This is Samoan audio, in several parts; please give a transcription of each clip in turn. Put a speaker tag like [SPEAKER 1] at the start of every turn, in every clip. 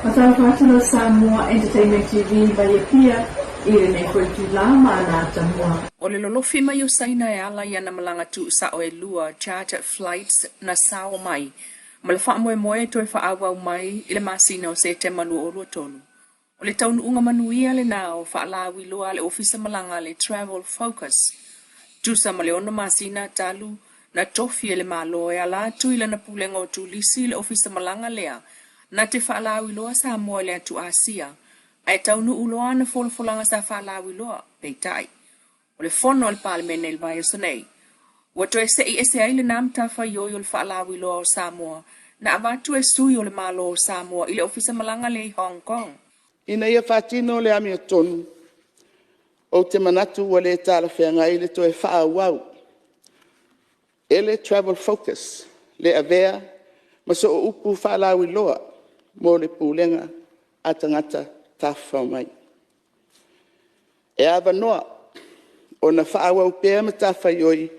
[SPEAKER 1] Faatalofa atu la Samoa Entertainment TV mai Apia i lenei foi itula ma ana atamua.
[SPEAKER 2] O le lolofi mai o Saina e ala i ana malaga tuusao e lua, charter flights, na sao mai ma le faamoemoe e toe faaauau mai i le masina o Setema 2023. O le taunuuga manuia lena o faalauiloa a le Ofisa Malaga a le Travel Focus, tusa ma le ono masina talu na tofi e le Malo e ala atu i lana Pulega o Turisi le Ofisa Malaga lea na te faalauiloa Samoa i le atu Asia, ae taunuu loa ana folafolaga sa faalauiloa, peitai, o le fono a le Palemene i le vaiaso nei, ua toe se'i ese ai lena matafaioi o le faalauiloa o Samoa na avatu e sui o le Malo o Samoa i le Ofisa Malaga lea i Hong Kong.
[SPEAKER 3] Ina ia faatino le amiotonu, ou te manatu ua le talafeagai le toe faaauau e le Travel Focus le avea ma sooupu faalauiloa mo le Pulega a Tagata Tafafao mai. E avanoa ona faaauau pea matafaioi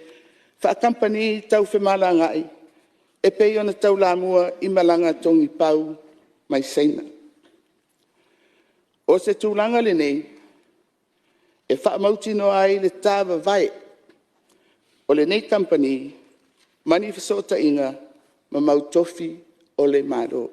[SPEAKER 3] faakamupani tau femalagaai e pei ona taulamua i malaga togipau mai Saina. O se tulaga lenei e faamautinoa ai le ta vavae o lenei Kamupani ma ni fesootaiga ma mau tofi o le Malo.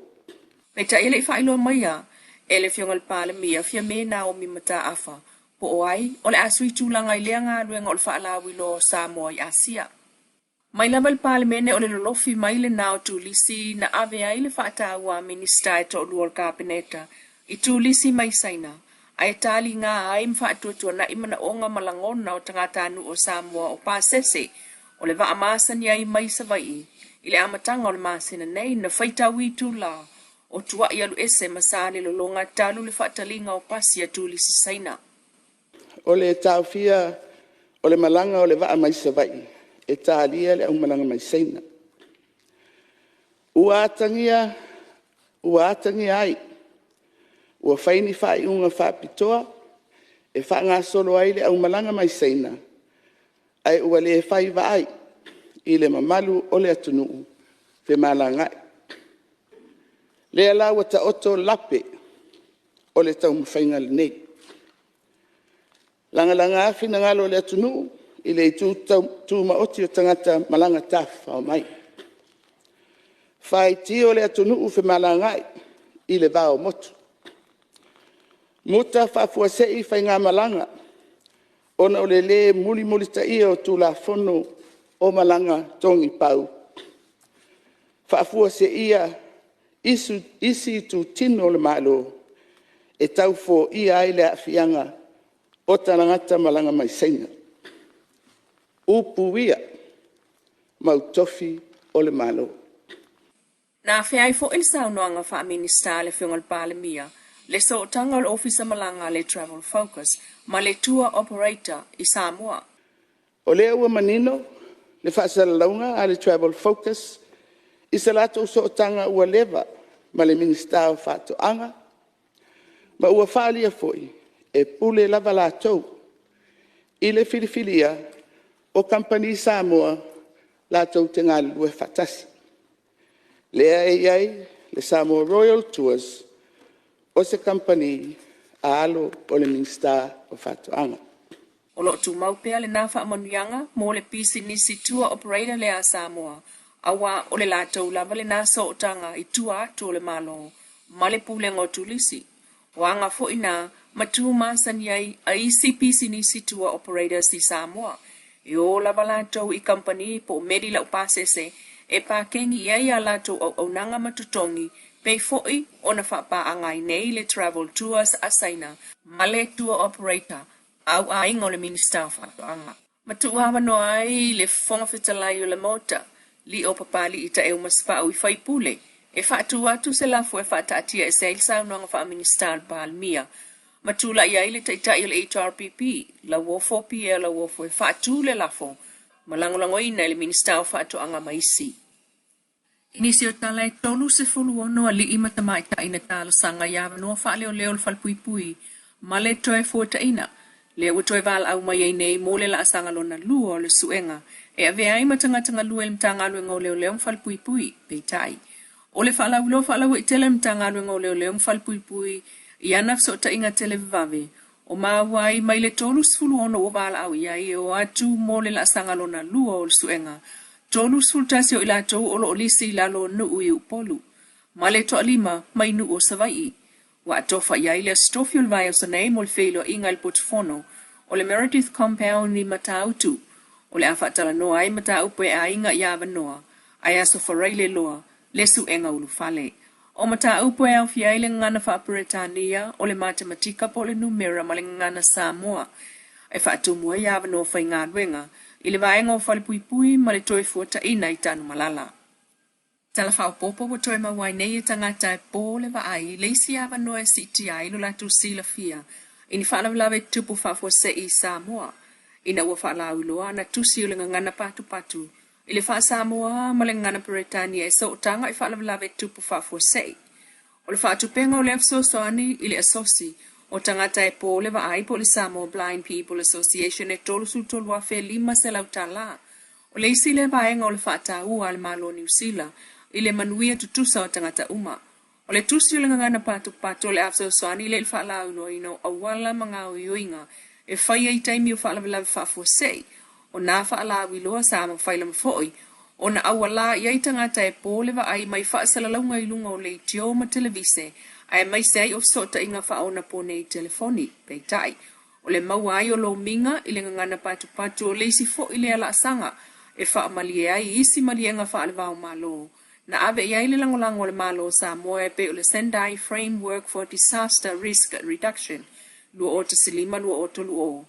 [SPEAKER 2] Peitai e le i faailoa maia e le Afioga i le Palemia, Fiame Naomi Mataafa, po o ai o le a sui tulaga i lea galuega o le faalauiloa o Samoa i Asia. Mai lava i le Palemene o le lolofi mai lena o turisi na ave ai le faataua a Minisita e toalua o le Kapeneta i turisi mai Saina, ae taliga ai ma faatuatuanai manaoga ma lagona o tagatanuu o Samoa o pasese o le vaa masani ai mai Savaii i le amataga o le masina nei na faitau itula o tuai alu ese ma Salelologa talu le faataliga o pasi a turisi Saina.
[SPEAKER 3] O le taofia o le malaga o le vaa mai Savaii e talia le aumalaga mai Saina. Ua atagia ai ua fai ni faaiuga faapitoa e faagasolo ai le aumalaga mai Saina, ae ua le fai vaai i le mamalu o le atunuu femalagaai. Lea la ua taoto lape o le taumafaiga lenei. Lagalaga finagalo o le atunuu i le itu tumaoti o tagata malaga tafafao mai. Faitio le atunuu femalagaai i le va o motu. Muta faafuasei faigamalaga ona o le le mulimulitaia o Tulafono o Malaga Togipau. Faafuaseia isi itutino o le Malo e tau foia ai le aafiaga o tagata malaga mai Saina. Upuia mautofi o le Malo.
[SPEAKER 2] Na afea ai foi le saunoaga faa-Minisita a le Afioga i le Palemia le sootaga o le Ofisa Malaga a le Travel Focus ma le Tour Operator i Samoa.
[SPEAKER 3] O lea ua manino le faasalalauga a le Travel Focus i se latou sootaga ua leva ma le Minisita o Faatoaga, ma ua faaalia foi e pule lava latou i le filifilia o kamupani Samoa latou te galulue faatasi, lea e i ai le Samoa Royal Tours o se kamupani a alo o le Minisita o Faatoaga.
[SPEAKER 2] O lo o tumau pea lena faamanuiaga mo le pisinisi tour operator lea a Samoa, aua o le latou lava lena sootaga i tua atu o le Malo ma le Pulega o Turisi. O aga foi na ma tu masani ai a isi pisinisi tour operators i Samoa, e o lava latou i kamupani po o meli laupasese e pakegi i ai a latou auaunaga ma totogi, pei foi ona faapaaga ai nei le Travel Tours a Saina ma le tour operator au aiga o le Minisita o Faatoaga. Ma tuuavanoa ai le Fofoga Fetalai o le Maota, Lio Papali'i Taeu Masefau i faipule e faatu atu se lafo e faataatia ese ai le saunoaga faa-Minisita a le Palemia ma tulai ai le Taitai o le HRPP, Lauofo Pierre Lauofo e faatu le lafo ma lagolagoina e le Minisita o Faatoaga ma isi. I nisi o tala e 36 alii ma tamaitai na talosaga i avanoa faaleoleo o le falepuipui ma le toe fuataina, lea ua toe valaau mai ai nei mo le laasaga lona lua o le suega e avea ai ma tagata galue i le Matagaluega o Leoleo ma Falepuipui. Peitai, O le faalauiloa faalauaitele a le Matagaluega o Leoleo ma Falepuipui i ana fesootaiga televavave, o maua ai mai le 36 ua valaau i ai e o atu mo le laasaga lona lua o le suega, 31 o i latou o lo o lisi i lalo o nuu i Upolu, ma le toalima mai nuu o Savaii. Ua atofa i ai le Aso Tofi o le vaiaso nei mo le feiloaiga i le potufono o le Meredith Compound i Matautu, o le a faatalanoa ai mataupu e aiga i avanoa ae Aso Faraile loa le suega ulufale. O mataupu e aofia ai le gagana faa-Peretania, o le matematika po o le numera ma le gagana Samoa e faatumu ai avanoa faigaluega i le vaega o Falepuipui ma le Toefuataiga i Tanumalala. Tala Faaopoopo ua toe maua ai nei e tagata e po le vaai i le isi avanoa e siitia ai lo latou silafia i ni faalavelave tupu faafuasei i Samoa ina ua faalauiloa ana tusi o le gagana patupatu i le faa-Samoa ma le gagana Peretania e sootaga i faalavelave tupu faafuasei. O le faatupega o lea fesoasoani i le Asosi o Tagata e Po le Vaai po o le Samoa Blind People Association e $33,500. O le isi lea vaega o le faataua a le Malo o Niu Sila i le manuia tutusa o tagata uma. O le tusi o le gagana patupatu o le a fesoasoani lea i le faalauiloaina o auala ma gaoioiga e faia i taimi o faalavelave faafuasei. O nā faalauiloa sa mafai lava foi ona aualā i ai tagata e po le vaai mai faasalalauga i luga o leitio ma televise aemaise ai o fesootaiga faaonaponei telefoni. Peitai, o le maua ai o lomiga i le gagana patupatu o le isi foi lea laasaga e faamalie ai i isi maliega faale-va-o-Malo na ave i ai le lagolago a le Malo o Samoa e pei o le Sendai Framework for Disaster Risk Reduction 2015-2030,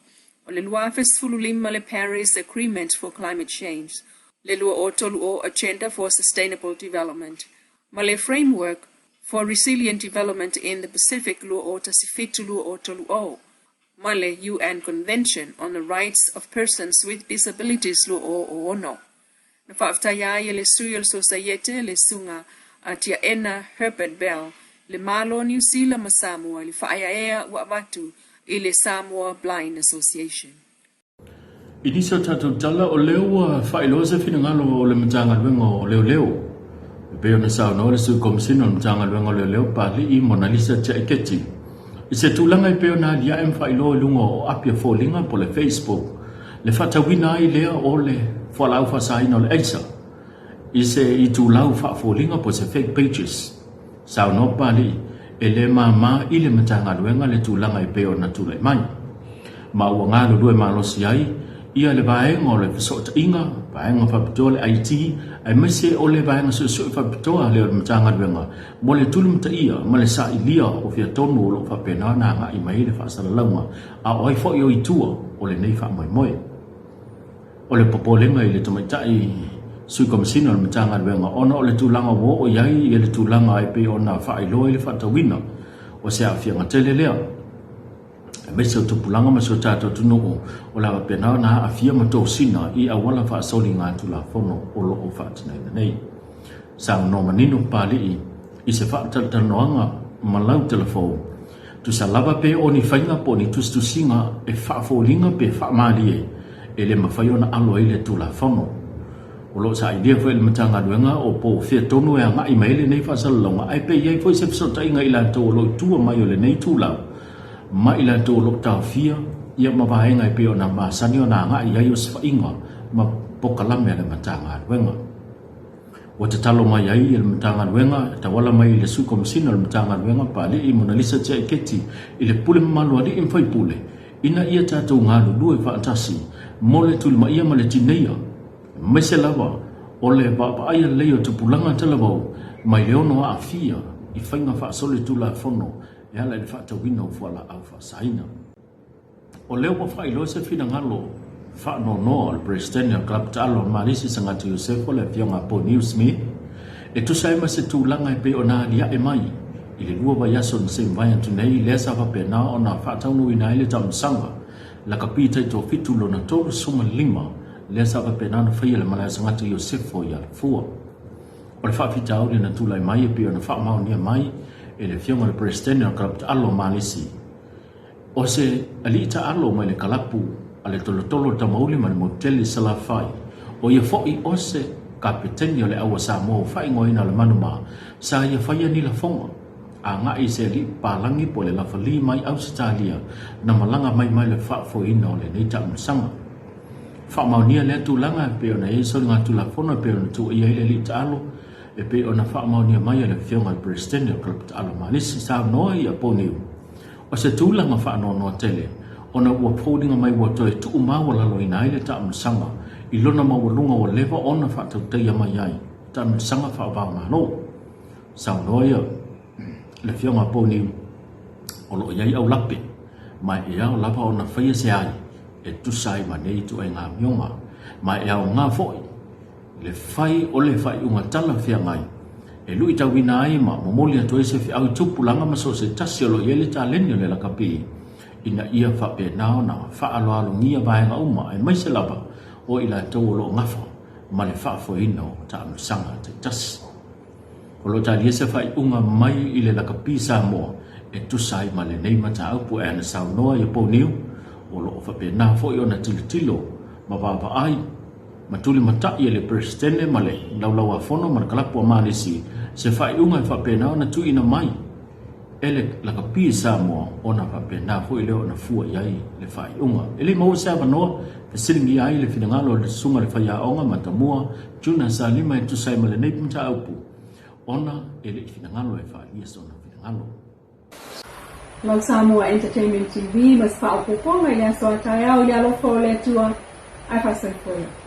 [SPEAKER 2] o le 2015 le Paris Agreement for Climate Change, le 2030 Agenda for Sustainable Development, ma le Framework for Resilient Development in the Pacific 2017-2030, ma le UN Convention on the Rights of Persons with Disabilities 2006. Na faafetaia ai e le sui o le Sosaiete, le Susuga a Tiaena Herbert Bell, le Malo o Niu Sila ma Samoa i le faaeaea ua avatu i le Samoa Blind Association.
[SPEAKER 4] I nisi o tatou tala, o lea ua faailoa se finagalo o le Matagaluega o Leoleo. E pei ona saunoa le Sui Komesina o le Matagaluega o Leoleo, Papalii Monalisa Tiaiketi, i se tulaga e pei ona aliae ma faailoa i luga o api a foliga po o le Facebook, le faatauina ai lea o le fualaau faasaina o le aisa i se itulau faafoliga po o se fake pages. Saunoa Papalii, e le māmā i le Matagaluega le tulaga e pei ona tulai mai. Ma ua galulue malosi ai ia le vaega o le fesootaiga, vaega faapitoa le IT, aemaise o le vaega suesue faapitoa lea o le Matagaluega mo le tulimataia ma le sailia o fea tonu o lo o faapena ona agai mai ai le faasalalauga, a o ai foi o i tua o lenei faamoemoe. O le popolega i le tamaitai Sui Komesina o le Matagaluega ona o le tulaga ua oo i ai le tulaga e pei ona faailoa i le faatauina o se aafiaga tele lea, aemaise o tupulaga ma si o tatou atunuu o le a faapena ona aafia ma tosina i auala faasoligatulafono o lo o faatinoina nei. Saunoa manino Papalii i se faatalatalanoaga ma lau telefou, tusa lava pe o ni faiga po o ni tusitusiga e faafoliga pe faamalie e le mafai ona alo ai le Tulafono. O lo o sailia foi e le Matagaluega o po o fea tonu e agai mai ai lenei faasalalauga ae pe i ai foi se fesootaiga i latou o lo o i tua mai o lenei itulau ma i latou o lo o taofia ia ma vaega e pei ona masani ona agai i ai osofaiga ma pokalame a le Matagaluega. Ua tatalo mai ai le Matagaluega e tauala mai i le Sui Komesina o le Matagaluega, Papalii Monalisa Tiaiketi i le pule mamalu a alii ma faipule ina ia tatou galulue faatasi mo le tulimaia ma le tineia aemaise lava o le vaavaaia lelei o tupulaga talavou mai le ono aafia i faiga faasolitulafono e ala i le faatauina o fualaau faasaina. O lea ua faailoa se finagalo faanoanoa o le Peresetene o le Kalapu Taalo a Malisi Sagato Iosefo le Afioga a Paul Smith e tusa ai ma se tulaga e pei ona aliae mai i le lua vaiaso na se mavae atu nei lea sa faapena ona faataunuuina ai le taumasaga lakapi taitoafitu lona 35 lea sa faapena ona faia e le Malae Sagato Iosefo i Alafua. O le faafitauli na tulai mai e pei ona faamaonia mai e le Afioga i le Peresetene o le Kalapu Taalo a Malisi, O se alii taalo mai le kalapu a le tolotolo o Tamauli ma le motu tele i Salafai, o ia foi o se. Kapeteni o le Au a Samoa ua faaigoaina o le Manumā, sa ia faia ni lafoga agai i se alii papalagi po o le lafali mai Ausetalia na malaga mai mai le faafoeina o lenei taamilosaga. Faamaonia lea tulaga e pei ona i ai soligatulafono e pei ona tuuaia ai le alii taalo e pei ona faamaonia mai e le Afioga i le Peresetene o le Kalapu Taalo a Malisi, saunoa ia Poniu. O se tulaga faanoanoa tele ona ua foliga mai ua toe tuumaualaloina ai le taamilosaga i lona maualuga ua leva ona faatautaia mai ai taamilosaga faava-o-Malo. Saunoa ia le Afioga a Poniu, o lo o i ai aulape, ma e ao lava ona faia se ai e tusa ai ma nei ituaiga amioga, ma e aoga foi le fai o le faaiuga talafeagai e luitauina ai ma momoli atu ai se feau i tupulaga ma so o se tasi o lo o i ai le taleni o le lakapi ina ia faapena ona faaaloalogia vaega uma aemaise lava o i latou o lo o gafa ma le faafoeina o taamilosaga taitasi. O lo o talia se faaiuga mai i le lakapi Samoa e tusa ai ma lenei mataupu ae ana saunoa ia Poniu, o lo o faapena foi ona tilotilo ma vaavaai ma tulimatai e le Peresetene ma le Laulauafono ma le Kalapu a Malisi se faaiuga e faapena ona tuuina mai e le lakapi Samoa ona faapena foi lea ona fua i ai le faaiuga. E le i maua se avanoa fesiligia ai le finagalo o le Susuga i le Faiaoga Matamua Juna Salima e tusa ai ma lenei mataupu ona e le i finagalo e faaalia sona finagalo.
[SPEAKER 1] Lau Samoa Entertainment TV ma se faaopoopoga i le aso a taeao i le alofa o le Atua, ae faasoifuaina.